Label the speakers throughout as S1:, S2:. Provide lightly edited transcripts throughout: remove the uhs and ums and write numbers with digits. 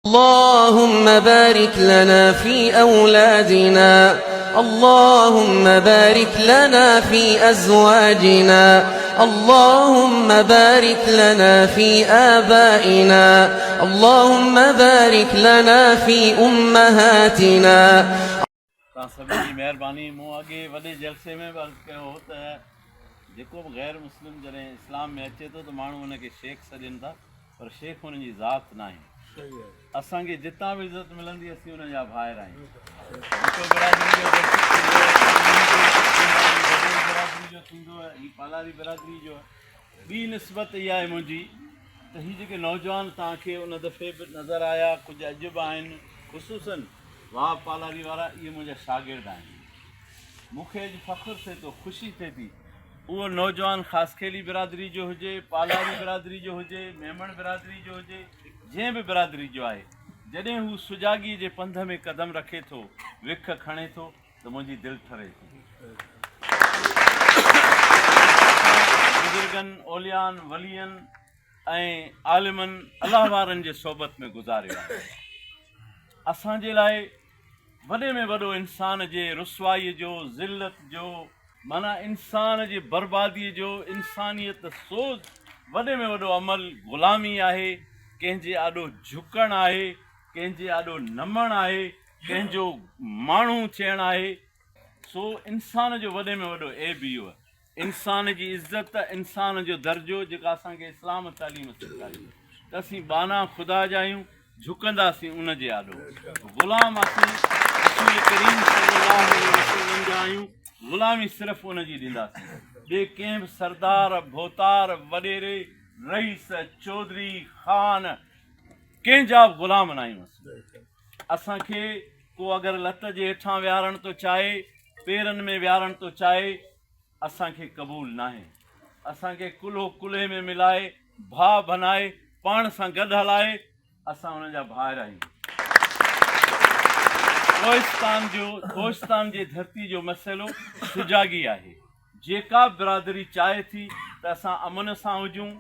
S1: اللهم بارك لنا في أولادنا اللهم بارك لنا في أزواجنا اللهم بارك لنا في آبائنا اللهم بارك لنا في أمهاتنا.
S2: توهان سڀني جي مهرباني. مون اڳي وڏي جلسي ۾ به عرض ڪيو هو ته جيڪو به غير مسلم جڏهن اسلام ۾ اچي ٿو ته ماڻهو ان کي شيخ سڏين ٿا پر شيخ انهن جي ذات ناهي. اسان کي جتان به عزت ملندي اسين انهن جا ڀائر آهيون. جيڪو برادري جو جلسو ٿيندو برادري جو ٿيندو هي پالاري برادري جو ٻي نسبت اها آهي منهنجي ته هي جيڪي نوجوان توهان کي ان دفعي به نظر آيا ڪجهه اڄ به آهن خصوصن وهاب پالاري وارا اهي منهنجا شاگرد آهن. مون کي اڄ فخر ٿئي ٿو، خوشي ٿئي ٿي، اهو نوجوان خاصخيلي برادري جو هجي، پالاري برادري جو هجي، ميمڻ برادري جو هجي، جنهن به برادري جو آهي، جڏهن هو سجاڳيء جي پنڌ ۾ قدم رکي ٿو، وک کڻي ٿو ته منهنجي دل ٺري ٿي. بزرگن، اوليائن، ولين ۽ عالمن، الله وارن جي صحبت ۾ گذاريو آهي. اسان جي لاء وڏي ۾ وڏو انسان جي رسوائيء جو، ذلت جو، معنيٰ انسان جي برباديء جو، انسانيت سوز وڏي ۾ وڏو عمل غلامي آهي، ڪنهن جي آڏو جهڪڻ آهي، ڪنهن جي آڏو نمڻ آهي، ڪنهن جو ماڻهو ٿيڻ آهي، سو انسان جو وڏي ۾ وڏو عيب اهو آهي. انسان جي عزت، انسان جو درجو جيڪا اسان کي اسلام تعليم سيکاري ته اسين ٻانها خدا جا آهيون، جهڪنداسين ان جي آڏو، غلام اسين رسول ڪريم صلي الله عليه وسلم جا آهيون، غلامي صرف ان جي ڏينداسين، ٻئي ڪنهن به سردار، ڀوتار، وڏيري، رئيس، چوڌري، خان ڪنهن جا به غلام ناهيون اسين. اسان کي ڪو اگر لت جي هيٺان ويهارڻ ٿو چاهي، پيرن ۾ ويهارڻ ٿو چاهي، اسان کي قبول ناهي. اسان کي ڪلهو ڪلهي ۾ ملائي، ڀاء بنائي، پاڻ سان گڏ هلائي، اسان انهن جا ڀائر آهيون. ڪوهستان جو ڪوهستان جي ڌرتي جو مسئلو سجاڳي آهي. جيڪا به برادري چاهي ٿي ته اسان امن سان هجون،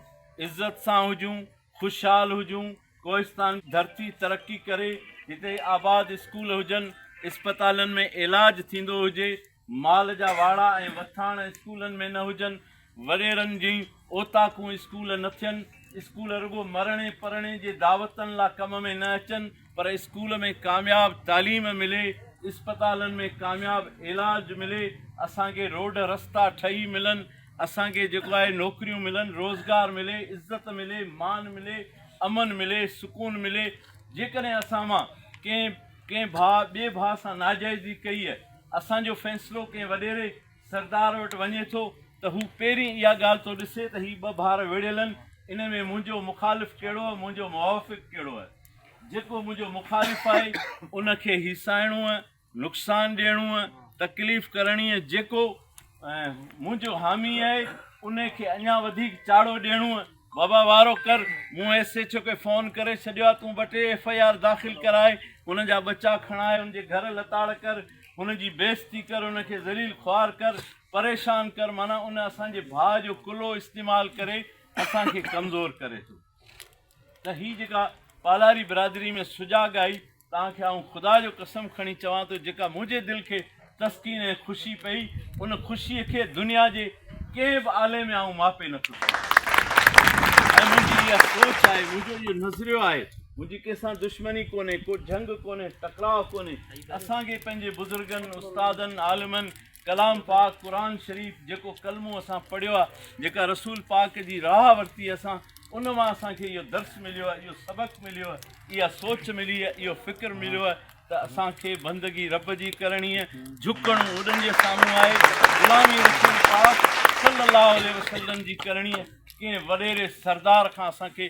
S2: عزت سان هجون، خوشحال هجون، ڪوهستان ڌرتي ترقي ڪري، هتي آباد اسڪول هجن، اسپتالن ۾ علاج ٿيندو هجي، مال جا واڙا ۽ وٿاڻ اسڪولن ۾ نه هجن، وڏيرن جون اوطاقون اسڪول نه ٿين، اسڪول رڳو مرڻي پرڻي جي دعوتن لا ڪم ۾ نه اچن پر اسڪول ۾ ڪامياب تعليم ملي، اسپتالن ۾ ڪامياب علاج ملي، اسان کي روڊ رستا ٺهي ملن، اسان کي جيڪو آهي نوڪريون ملن، روزگار ملي، عزت ملي، مان ملي، امن ملي، سڪون ملي، جيڪڏهن اسان مان ڪنهن ڪنهن ڀاء ٻئي ڀاء سان ناجائزي ڪئي، اسان جو فيصلو ڪنهن وڏيري سردار وٽ وڃي ٿو ته هو پهرين اها ڳالهه ٿو ڏسي ته هي ٻه ڀائر وڙهيل آهن، ان ۾ منهنجو مخالف ڪهڙو آهي، منهنجو موافق ڪهڙو آهي. جيڪو منهنجو مخالف آهي ان کي هيسائڻو آهي، نقصان ڏيڻو آهي، تڪليف ڪرڻي آهي، جيڪو منهنجو حامي آهي ان کي اڃا وڌيڪ چاڙهو ڏيڻو آهي. بابا وارو ڪر، مون ايس ايڇ او کي فون ڪري ڇڏيو آهي، تون ٻه ٽي ايف I R داخل ڪرائي، هن جا ٻچا کڻائي، هن جي گهر لتاڙ ڪر، هن جي بيعزتي ڪر، هن کي ذليل خوار ڪر، پريشان ڪر، معنيٰ ان اسان جي ڀاء جو ڪلهو استعمال ڪري اسان کي ڪمزور ڪري ٿو. ته هي جيڪا پالاري برادري ۾ سجاڳ آئي، توهان کي آئون خدا جو قسم کڻي چوان ٿو جيڪا منهنجي دل کي تسڪين ۽ خوشي پئي ان خوشيء کي دنيا جي ڪنهن به آلي ۾ آئون ماپي نٿو سگهان ۽ منهنجي اها سوچ آهي منهنجو اهو نظريو آهي منهنجي ڪنهن سان دشمني ڪونهي ڪو جنگ ڪونهي ٽڪراء ڪونهي اسان کي پنهنجي بزرگن استادن عالمن ڪلام پاڪ قرآن شريف جيڪو ڪلمو اسان پڙهيو آهي جيڪا رسول پاڪ جي راهه ورتي اسان ان مان اسان کي اهو درس مليو آهي اهو سبق مليو آهي اها سوچ ملي آهي، اهو فڪر مليو آهي ته اسان کي بندگي رب جي ڪرڻي آهي، جهڪڻو اڏن جي سامهون آهي، غلامي رسول پاڪ صلي الله عليه وسلم جي ڪرڻي آهي، ڪنهن وڏيري سردار کان اسان کي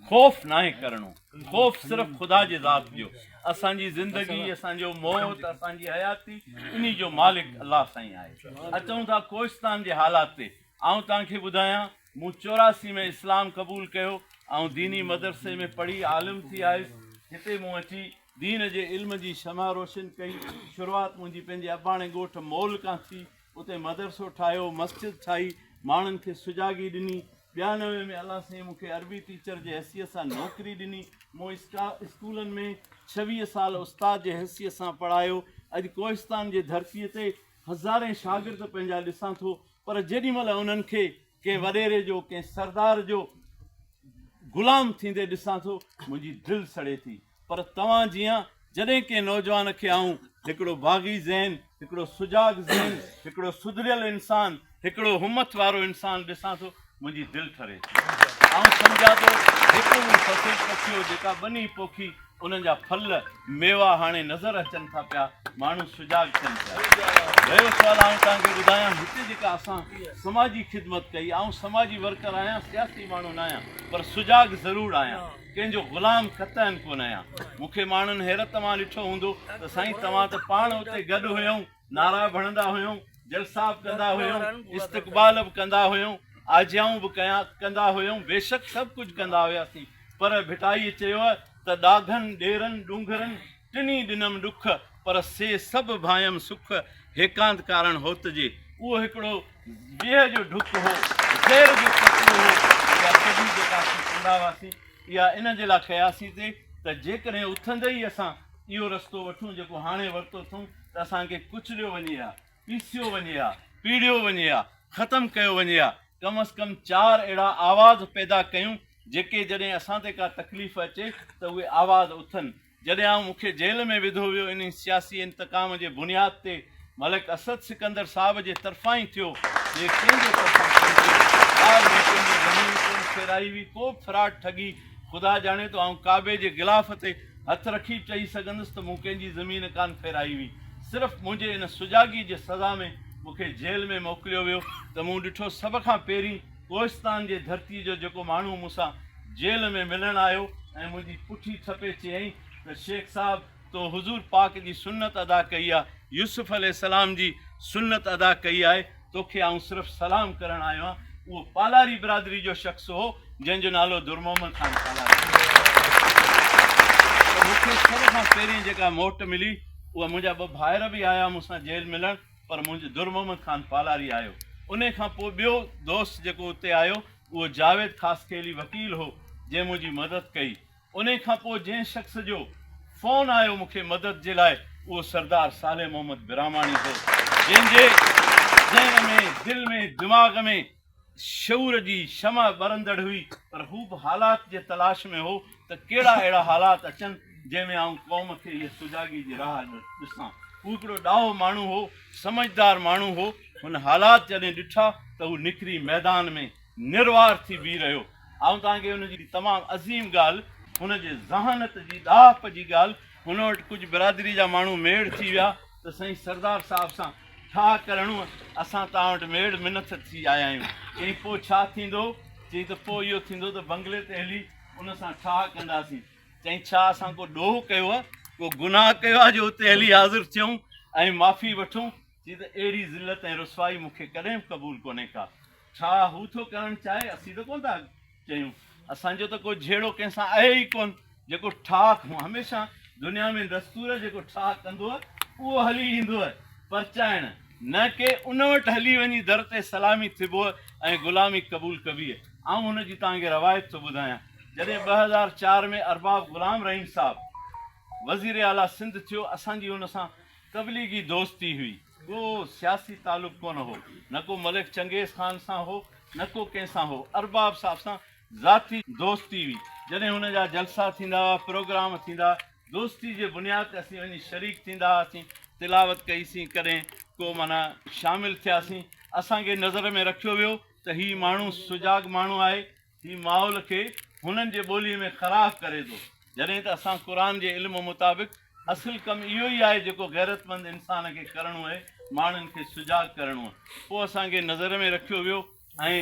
S2: خوف ناهي ڪرڻو، خوف صرف خدا جي ذات جو، اسان جي زندگي، اسان جو موت، اسان جي حياتي انهي جو مالڪ الله سائين آهي. اچون ٿا ڪوهستان جي حالات تي، آئون توهان کي ٻڌايان مون 84 ۾ اسلام قبول ڪيو. آئون ديني مدرسي ۾ پڙهي عالم ٿي آيس. هتي مون اچي دين جي علم جي شمع روشن ڪئي. شروعات منهنجي پنهنجي اباڻي ڳوٺ مول کان ٿي. اتي مدرسو ٺاهيو، مسجد ٺاهي، ماڻهن کي سجاڳي ڏني. 92 ۾ الله سائين مون کي عربي ٽيچر جي حيثيت سان نوڪري ڏني. مون اسڪولن ۾ 26 سال استاد جي حيثيت سان پڙهايو. اڄ ڪوهستان جي ڌرتيء تي هزارين شاگرد پنهنجا ڏسان ٿو، پر جيڏي مهل انهن کي ڪنهن وڏيري جو، ڪنهن سردار جو غلام ٿيندي ڏسان ٿو، منهنجي دل سڙي ٿي. پر توهان جيان جڏهن ڪنهن نوجوان کي آئون هڪڙو باغي ذهن، هڪڙو سجاڳ ذهن، هڪڙو سڌريل انسان، هڪڙو همٿ وارو انسان ڏسان ٿو، منهنجي دل ٺري ٿي. آئون سمجهان ٿو جيڪو مون فصل پوکيو، جيڪا ٻني پوکي، انهن جا ڦل، ميوا هاڻي نظر اچن ٿا پيا، ماڻهو سجاڳ ٿين پيا. رهيو سوال آئون توهان کي ٻڌايان هتي جيڪا اسان سماجي خدمت ڪئي، آئون سماجي ورڪر آهيان، سياسي ماڻهو ناهيان، پر سجاڳ ضرور آهيان. ڪنهن جو غلام قطعاً ڪونه آهيان. مون کي ماڻهن حيرت مان ڏٺو هوندو ته سائين توهان ته پاڻ اتي گڏ هيؤ، نعرا به هڻندا هيؤ، جلسا به ڪندا هيؤ، استقبال به ڪندا هيؤ، آجيائون به ڪندا هيؤ، بيشڪ سڀ ڪجهه ڪندا هياسين، پر ڀٽائيء چيو ته ڏاگهن، ڏيرن، ڏونگرن، ٽنهي ڏنم ڏک، پر سي سڀ ڀانئيم سک، هيڪانت ڪارڻ هوت جي. اهو هڪڙو ويهه جو ڍڪ هو، زهر جو قطرو هو، اها سڄي جيڪا اسين ڪندا هئاسين، اها ان جي لاء ڪياسين تي ته جيڪڏهن اٿندي ئي اسان اهو رستو وٺون جيڪو هاڻي ورتو اٿئون ته اسان کي ڪچليو وڃي ها، پيسيو وڃي ها، پيڙهيو وڃي ها، ختم ڪيو وڃي ها. ڪم از ڪم چار اهڙا آواز پيدا ڪيون جيڪي جڏهن اسان تي ڪا تڪليف اچي ته اهي آواز اٿن. جڏهن آئون مون کي جيل ۾ وڌو ويو انهي سياسي انتقام جي بنياد تي ملڪ اسد سڪندر صاحب جي طرفان ئي ٿيو ٻئي ڪنهن جي طرفان ڪونه ٿيو. ڪا به مون ڪنهن جي زمين ڪونه ڦيرائي هئي ڪو به فراڊ ٺڳي خدا ڄاڻي ٿو آئون ڪعبي جي غلاف تي هٿ رکي به چئي سگهندس ته مون ڪنهن جي زمين ڪانه ڦيرائي هئي. صرف منهنجي ان سجاڳي جي سزا ۾ مون کي جيل ۾ موڪليو ويو ته مون ڏٺو سڀ کان پهرين ڪوهستان جي ڌرتي جو جيڪو ماڻهو مون سان جيل ۾ ملڻ آيو ۽ منهنجي پٺي ٿپي چيائين ته شيخ صاحب تو حضور پاڪ جي سنت ادا ڪئي آ، يوسف عليه السلام جي سنت ادا ڪئي آهي، توکي آئون صرف سلام ڪرڻ آيو آهيان. اهو پالاري برادري جو شخص هو، جنهن جو نالو در محمد خان پالاري هو. ته مون کي سڀ کان پهرين جيڪا موٽ ملي، اها منهنجا ٻه ڀائر به آيا مون سان جيل ملڻ، پر منهنجو در محمد خان پالاري آيو. انهي کان پوء ٻيو دوست جيڪو اتي آيو، اهو جاويد خاصخيلي وڪيل هو، جنهن منهنجي مدد ڪئي. انهي کان پوء جنهن شخص جو فون آيو مون کي مدد جي لاء اهو سردار صالح محمد برهماڻي هو جنهن جي ذهن ۾ دل ۾ دماغ ۾ شعور جي شمع ٻرندڙ هئي پر هو به حالات جي تلاش ۾ هو ته ڪهڙا اهڙا حالات اچن جنهن ۾ آئون قوم کي هيء سجاڳي جي راهه ڏسان. هو هڪڙو ڏاهو ماڻهو هو، سمجهدار ماڻهو هو، هن حالات جڏهن ڏٺا ته هو نڪري ميدان ۾ نروار ٿي بيهي رهيو. آئون توهان کي ان جي تمام عظيم ڳالهه، هن جي ذهانت جي ڏاهپ جي ڳالهه، هن وٽ ڪجهه برادري جا ماڻهو ميڙ ٿي ويا ته سائين سردار صاحب سان ٺاهه ڪرڻو، اسان توهان وٽ ميڙ منٿ ٿي آيا آهيون. چيائين پوء ڇا ٿيندو؟ چيائين ته پوء اهو ٿيندو ته بنگلي تي هلي ان سان ٺاهه ڪنداسين. چيائين ڇا اسان ڪو ڏوهه ڪيو آهي، ڪو گناهه ڪيو آهي جو اتي هلي حاضر ٿيون ۽ معافي وٺون؟ چيائين ته اهڙي ذلت ۽ رسوائي مون کي ڪڏهن به قبول ڪونهي ڪا. ڇا هو ٿو ڪرڻ چاهي، اسين ته ڪونه ٿا چيون. اسان جو ته ڪو جهيڙو ڪنهن سان آهي ئي ڪونه. جيڪو ٺاهه هميشه دنيا ۾ دستور جيڪو ٺاهه ڪندو آهي، اهو هلي ايندو آهي پرچائڻ، نه ڪي ان وٽ هلي وڃي در تي سلامي ٿبو ۽ غلامي قبول ڪبي. آئون هن جي توهان کي روايت ٿو ٻڌايان. جڏهن 2004 ۾ ارباب غلام رحيم صاحب وزير اعليٰ سنڌ ٿيو، اسان جي هن سان تبليغي دوستي هئي. ڪو سياسي تعلق ڪونه هو، نه ڪو ملڪ چنگيز خان سان هو، نه ڪو ڪنهن سان هو. ارباب صاحب سان ذاتي دوستي هئي. جڏهن هن جا جلسا ٿيندا هئا، پروگرام ٿيندا هئا، دوستي جي بنياد تي اسين وڃي شريڪ ٿيندا هئاسين، تلاوت ڪئي سين، ڪڏهن ڪو معنيٰ شامل ٿياسين. اسان کي نظر ۾ رکيو ويو ته هي ماڻهو سجاڳ ماڻهو آهي، هي ماحول کي هنن جي ٻوليء ۾ خراب ڪري ٿو. جڏهن ته اسان قرآن جي علم مطابق اصل ڪم اهو ئي آهي جيڪو غيرتمند انسان کي ڪرڻو اهي، ماڻهن کي سجاڳ ڪرڻو اهي. پوء اسان کي نظر ۾ رکيو ويو ۽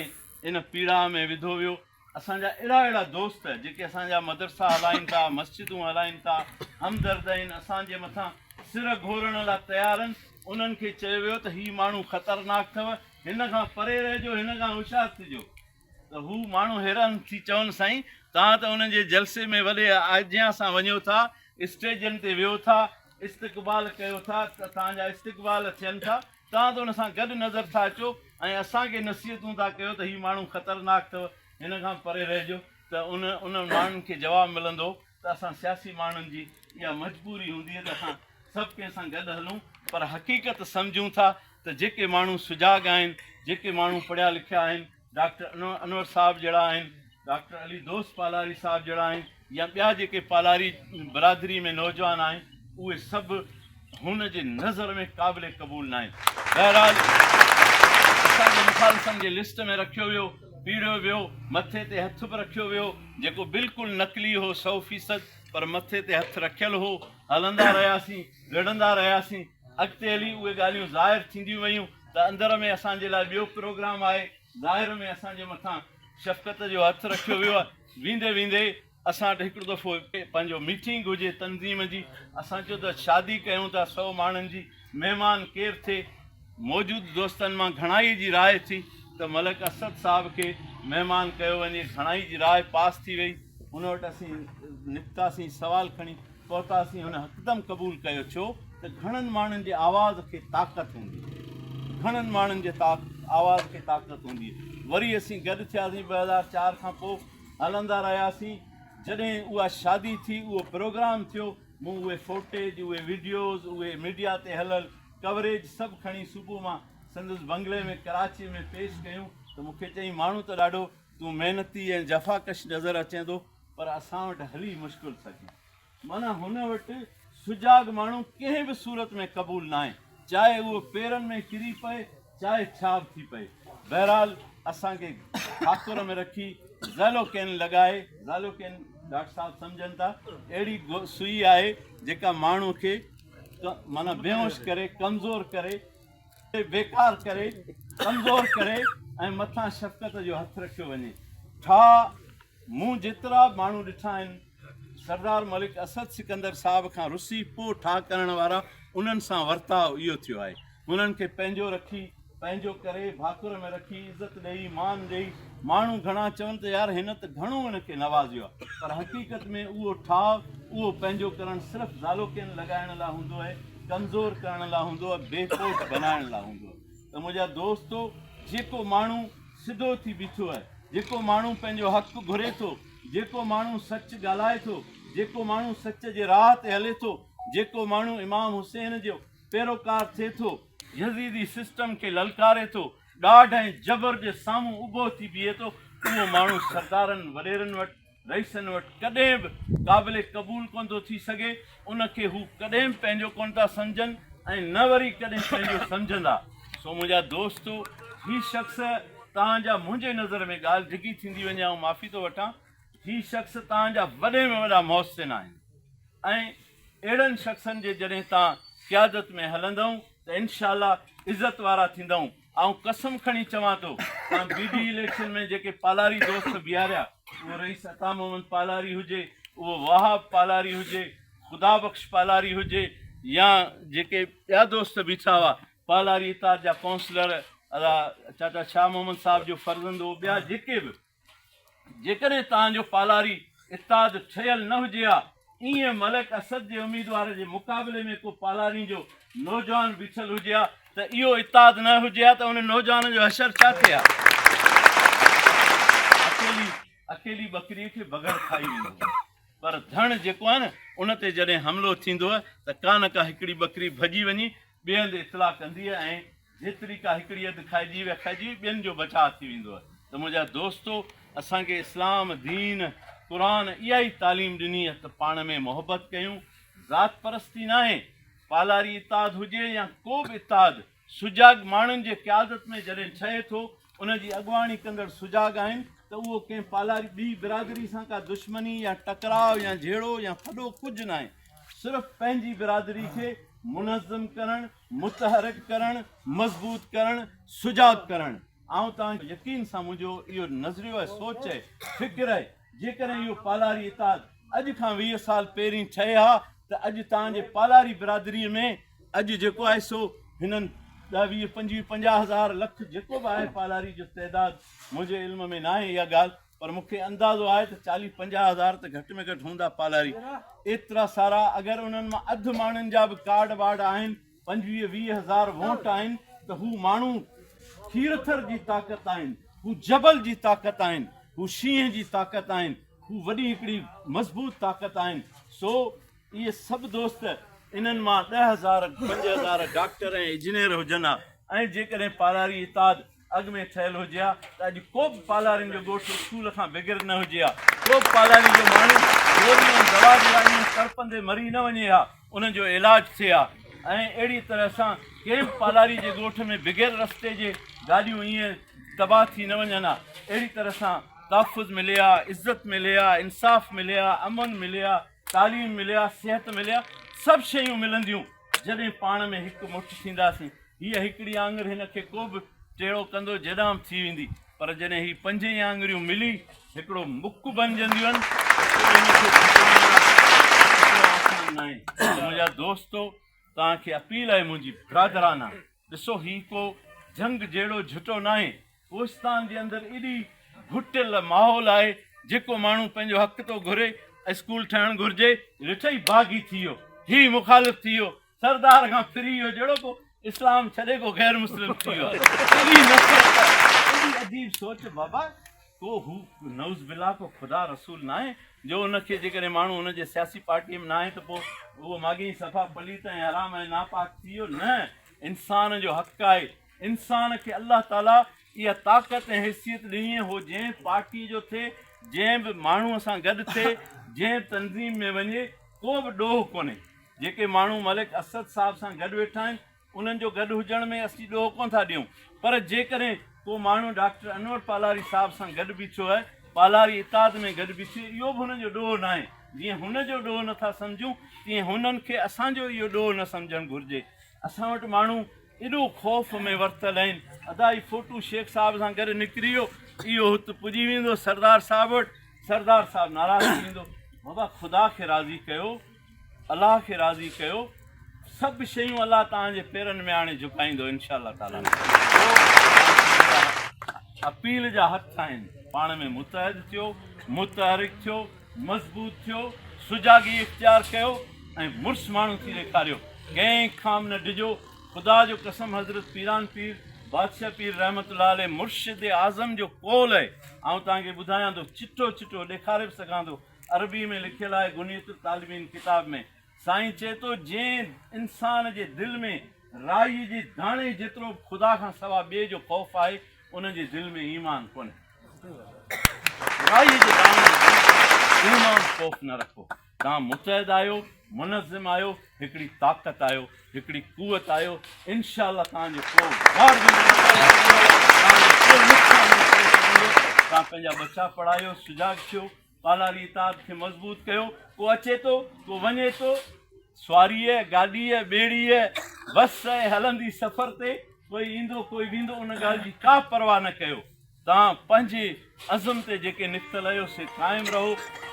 S2: ان پيڙاء ۾ وڌو ويو. اسان جا اهڙا اهڙا دوست جيڪي اسان جا مدرسا هلائين ٿا، مسجدون هلائين ٿا، همدرد آهن، اسان جي مٿان سر گهورڻ لاء تيار آهن، انهن کي چيو ويو ته هي ماڻهو خطرناڪ اٿو، هن کان پري رهجو، هن کان هوشيار ٿجو. ته هو ماڻهو حيران ٿي چون سائين توهان ته انهن جي جلسي ۾ وڏي آجيان سان وڃو ٿا، اسٽيجن تي ويهو ٿا، استقبال ڪيو ٿا، توهان جا استقبال ٿين ٿا، توهان ته ان سان گڏ نظر ٿا اچو ۽ اسان کي نصيحتون ٿا ڪيو ته هي ماڻهو خطرناڪ اٿو، هن کان پري رهجو ته ان انهن ماڻهن کي جواب ملندو ته اسان سياسي ماڻهن جي اها مجبوري هوندي آهي ته اسان سڀ ڪنهن سان گڏ هلون پر حقيقت سمجهون ٿا ته جيڪي ماڻهو سجاڳ آهن، جيڪي ماڻهو پڙهيا لکيا آهن، ڊاڪٽر انور صاحب جهڙا آهن، ڊاڪٽر علي دوست پالاري صاحب جهڙا آهن يا ٻيا جيڪي پالاري برادري ۾ نوجوان آهن اهي سڀ هن جي نظر ۾ قابل قبول ناهن. بهرحال اسان کي مخالفن جي لسٽ ۾ رکيو ويو، پيڙهيو ويو، مٿي تي هٿ به رکيو ويو جيڪو بلڪل نقلي هو سئو فيصد پر مٿي تي هٿ رکيل هو، هلندا رهياسين، وڙهندا رهياسين، اڳتي هلي اهي ڳالهيون ظاهر ٿينديون ويون ته اندر ۾ اسان جي لاء ٻيو پروگرام آهي، ظاهر ۾ اسان جي مٿان شفقت جو هٿ رکيو ويو آهي، ويندي ويندي اسان وٽ هڪڙو دفعو پنهنجو ميٽنگ هجي تنظيم جي، اسان چيو ته شادي ڪيون ٿا سئو ماڻهن جي، مهمان ڪير ٿئي؟ موجود دوستن مان گهڻائي جي راء ٿي ته ملڪ اسد صاحب کي مهمان ڪيو وڃي، گهڻائي جي راء پاس ٿي وئي، ان وٽ اسين نڪتاسين سوال کڻي پهتاسين، هن هڪدم قبول ڪيو ڇو ته گهڻن ماڻهن جي آواز کي طاقت هوندي آهي، گهڻن ماڻهن جي آواز کي طاقت هوندي آهي، وري اسين گڏ ٿياسين 2004 کان پوء هلندا رهياسين، جڏهن اها شادي ٿي اهو پروگرام ٿيو، مون اهي فوٽيج، اهي وڊيوز، اهي ميڊيا تي هليل ڪوريج سڀ کڻي صبح مان سندس بنگلي ۾ ڪراچيء ۾ پيش ڪيون ته مون کي چيائين ماڻهو ته ڏاڍو تون محنتي ۽ جفاڪش نظر اچين ٿو پر اسان وٽ هلي مشڪل سگهين. معنيٰ هن وٽ سجاڳ ماڻهو ڪنهن به صورت ۾ قبول ناهي، چاهي اهو پيرن ۾ ڪري پئي، چاهي ڇا به ٿي پئي. بهرحال اسان کي ٺاڪر ۾ رکي زيلوڪين لڳائي، زيلوڪين ڊاڪٽر صاحب سمجهن ٿا، اهڙي سوئي آهي جيڪا ماڻهو کي معنيٰ بيهوش ڪري، ڪمزور ڪري، بيڪار ڪري، ڪمزور ڪري ۽ مٿان شفقت جو هٿ رکيو وڃي. ٺاهه مون جيترا به ماڻهو ڏٺا آهن، سردار ملڪ اسد سڪندر صاحب کان رسي پوء ٺاهه ڪرڻ وارا انهن سان ورتاء اهو ٿيو آهي. هنن کي پنهنجو رکي، پنهنجو ڪري، ڀاڪر ۾ رکي، عزت ڏئي، مان ڏئي، ماڻهو گهڻا چون ته يار هن ته گهڻو هن کي نوازيو آهي پر حقيقت ۾ اهو ٺاهه، اهو پنهنجو ڪرڻ صرف زالوڪين لڳائڻ لاء هوندو آهي، ڪمزور ڪرڻ لاء هوندو آهي، بي پوچ بنائڻ لاء هوندو آهي ته منهنجا دوستو جيڪو ماڻهو سڌو ٿي بيٺو آهي، جيڪو ماڻهو پنهنجو حق گهري ٿو، جيڪو ماڻهو سچ ڳالهائي ٿو، جيڪو ماڻهو سچ جي راهه تي هلي ٿو، جيڪو ماڻهو امام حسين جو پيروڪار ٿئي ٿو، يزيدي سسٽم کي للڪاري ٿو، ڏاڍ ۽ جبر جي سامهون اڀو ٿي بيهي ٿو، اهو ماڻهو سردارن وڏيرن وٽ، رئيسن وٽ ڪڏهن به قابل قبول ڪونه ٿو ٿي سگهي، ان کي هو ڪڏهن به پنهنجو ڪونه ٿا سمجهن ۽ نه وري ڪڏهن پنهنجو سمجهندا. سو منهنجا دوستو! هي شخص توهان جا منهنجي نظر ۾ ڳالهه ڊگهي ٿيندي وڃي آئون معافي ٿو وٺان، هي شخص توهان جا وڏي ۾ وڏا محسن آهن ۽ اهڙن شخصن جي جڏهن توهان قيادت ۾ هلندؤ ته انشاء الله عزت وارا ٿيندؤ. آئون قسم کڻي چوان ٿو توهان بي ڊي اليڪشن ۾ جيڪي پالاري دوست بيهاريا اهو رئيس عطا محمد پالاري هجي اهو وهاب پالاري هجي خدا بخش پالاري هجي يا جيڪي ٻيا دوست بيٺا هئا پالاري اتحاد جا ڪائونسلر ادا چاچا شاهه محمد صاحب جو فرزند هو ٻيا جيڪي به جيڪڏهن توهان جو پالاري اتحاد ٺهيل نه هجي ها، ايئن ملڪ اسد جي اميدوار جي مقابلي ۾ ڪو پالارين جو نوجوان بيٺل هجي ها ته اهو اتحاد نه هجي ها ته ان نوجوان جو حشر ڇا ٿئي ها؟ اڪيلي اڪيلي ٻڪري کي بگهڙ کائي ويندو هو پر ڌڻ جيڪو آهي نه ان تي جڏهن حملو ٿيندو آهي ته ڪا نه ڪا هڪڙي ٻڪري ڀڄي وڃي ٻئي هنڌ اطلاع ڪندي آهي ۽ جيتري ڪا هڪڙي اڌ کائجي ويا کائجي وئي ٻين جو بچاء ٿي ويندو آهي ته منهنجا دوستو اسان کي اسلام دين قرآن اها ئي تعليم ڏني آهي ته پاڻ ۾ محبت ڪيون ذات پرستي ناهي پالاري اتحاد هجي يا ڪو به اتحاد سجاڳ ماڻهن جي قيادت ۾ جڏهن ٺهي ٿو ان جي اڳواڻي ڪندڙ سجاڳ آهن ته اهو ڪنهن پالاري ٻي برادري سان ڪا دشمني يا ٽڪراء يا جهيڙو يا ڦڏو ڪجهه ناهي صرف پنهنجي برادري کي منظم ڪرڻ متحرڪ ڪرڻ، مضبوط ڪرڻ، سجاڳ ڪرڻ. آئون توهان کي يقين سان منهنجو اهو نظريو ۽ سوچ ۽ فڪر آهي جيڪڏهن اهو پالاري اتحاد اڄ کان 20 سال پهرين ٺهي ها ته اڄ توهان جي پالاري برادري ۾ اڄ جيڪو آهي سو هنن ڏهه 20 25 50 هزار لک جيڪو به آهي پالاري جو تعداد منهنجي علم ۾ ناهي اها ڳالهه پر مون کي اندازو آهي ته چاليهه 50 هزار ته گهٽ ۾ گهٽ هوندا پالاري ايترا سارا اگر انهن مان اڌ ماڻهن جا به ڪارڊ وارڊ آهن 25 20 هزار ووٽ آهن ته هو ماڻهو کيرٿر جي طاقت آهن هو جبل جي طاقت آهن. هو شينهن جي طاقت آهن، هو وڏي هڪڙي مضبوط طاقت آهن. سو اهي سڀ دوست انهن مان 10,000 5,000 ڊاڪٽر ۽ انجنيئر هجن ها ۽ جيڪڏهن پالاري اتحاد اڳ ۾ ٺهيل هجي ها ته اڄ ڪو به پالارين جو ڳوٺ اسڪول کان بغير نه هجي ها، ڪو به پالاري جو ماڻهو گوري ۽ دوا جي لاء ائين تڙپندي مري نه وڃي ها، انهن جو علاج ٿئي ها ۽ اهڙي طرح سان ڪنهن به پالاري جي ڳوٺ ۾ بغير رستي جي گاڏيون ائين تباهه ٿي نه وڃن ها، اهڙي طرح سان تحفظ ملي ها، عزت ملي ها، انصاف ملي ها، امن ملي ها، تعليم ملي ها، صحت ملي ها، سڀ شيون ملنديون جڏهن پاڻ ۾ هڪ مٺ ٿينداسين. هيء هڪڙي آڱر هن کي ڪو به ٽيڙو ڪندو جيڏانهن به ٿي ويندي، پر جڏهن هي پنجئي آڱريون ملي هڪڙو مڪ بنجنديون آهن ته پوء هن کي ڦٽڻ ايترو آسان ناهي. ته منهنجا دوستو توهان کي اپيل آهي منهنجي برادرانه ڏسو هي ڪو جهنگ جهڙو جهٽو ناهي، ڪوهستان جي اندر ايڏي گهٽيل ماحول آهي جيڪو ماڻهو پنهنجو حق ٿو گهري اسڪول ٺهڻ گهرجي ڏٺئي باغي ٿي ويو هي مخالف ٿي ويو سردار کان ڦري ويو جهڙو ڪو اسلام ڇڏي ڪو غير مسلم ٿي ويو آهي. ايڏي نفرت ايڏي عجيب سوچ بابا ڪو هو نعوذ بالله ڪو خدا رسول ناهي جو ان کي جيڪڏهن ماڻهو ان جي سياسي پارٽي ۾ ناهي ته پوء اهو ماڳهين صفا پليت ۽ حرام ۽ ناپاڪ ٿي ويو نه انسان جو حق آهي انسان کي الله تعالي اها طاقت ۽ حيثيت ڏني هو جنهن پارٽي جو ٿئي جنهن به ماڻهو سان گڏ ٿئي جنهن به تنظيم ۾ وڃي ڪو به ڏوهه ڪونهي جيڪي ماڻهو ملڪ اسد صاحب سان گڏ ويٺا آهن انهن جو گڏ هجڻ ۾ اسين ڏوهه ڪونه ٿا ڏيون پر جيڪڏهن ڪو ماڻهو ڊاڪٽر انور پالاري صاحب سان گڏ بيٺو آهي پالاري اتحاد ۾ گڏ بيٺي اهو به هنن جو ڏوهه ناهي جيئن هن جو ڏوهه نٿا سمجهون تيئن هنن کي اسان جو اهو ڏوهه نه سمجهڻ گهرجي اسان وٽ ماڻهو ايڏو خوف ۾ ورتل آهن ادا هي فوٽو شيخ صاحب سان گڏ نڪري ويو اهو هت پڄي ويندو سردار صاحب وٽ سردار صاحب ناراض ٿي ويندو بابا خدا کي راضي ڪيو الله کي راضي ڪيو سڀ شيون الله توهان جي پيرن ۾ آڻي جهڪائيندو انشاء الله تعالي اپيل جا هٿ آهن پاڻ ۾ متحد ٿيو متحرڪ ٿيو مضبوط ٿيو سجاڳي اختيار ڪيو ۽ مڙس ماڻهو ٿي ڏيکاريو ڪنهن کان به نه ڊڄو خدا جو قسم حضرت پيران پير بادشاهه پير رحمت الله عليه مرشد اعظم جو قول آهي آئون توهان کي ٻڌايان ٿو چٽو چٽو ڏيکاري به سگهان ٿو عربي ۾ لکيل آهي غنية الطالبين ڪتاب ۾ سائين چئي ٿو جنهن انسان جي دل ۾ رائي جي داڻي جيترو به خدا کان سوا ٻئي جو خوف آهي ان جي دل ۾ ايمان ڪونهي. رائي جي داڻي جيترو ايمان خوف نه رکو. توهان متحد آهيو، منظم آهيو، هڪڙي طاقت آهيو، هڪڙي قوت آهيو، انشاء الله توهان جو ڪو وار به نه ڪندو، توهان جو ڪو نقصان نه ڪري سگهندو، توهان پنهنجا ٻچا پڙهايو، سجاڳ ٿيو، پالاري اتحاد کي مضبوط ڪيو، ڪو اچي ٿو، ڪو وڃي ٿو، سواريء، گاڏيء، ٻيڙيء، بس ۽ هلندي سفر تي ڪوئي ايندو ڪوئي ويندو ان ڳالهه جي ڪا پرواهه نه ڪيو، توهان پنهنجي عزم تي جيڪي نڪتل آهيو سي قائم رهو،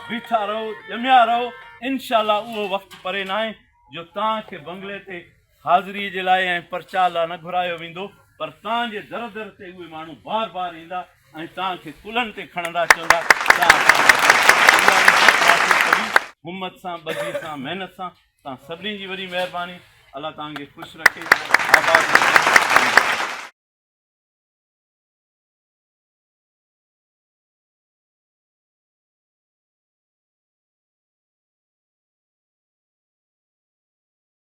S2: بيٺا رهو، ڄميا رهو، انشاء الله اهو وقت پري ناهي جو توهان کي بنگلي تي حاضريء جي لاء ۽ پرچاء لاء نه گهرايو ويندو پر توهان جي در در تي اهي ماڻهو بار بار ايندا ۽ توهان کي ڪلهن تي کڻندا چوندا توهان اسان جا اها عزت حاصل ڪبي همت سان ٻڌي سان محنت سان توهان سڀني جي وڏي مهرباني الله توهان کي خوش رکي آباد رکي.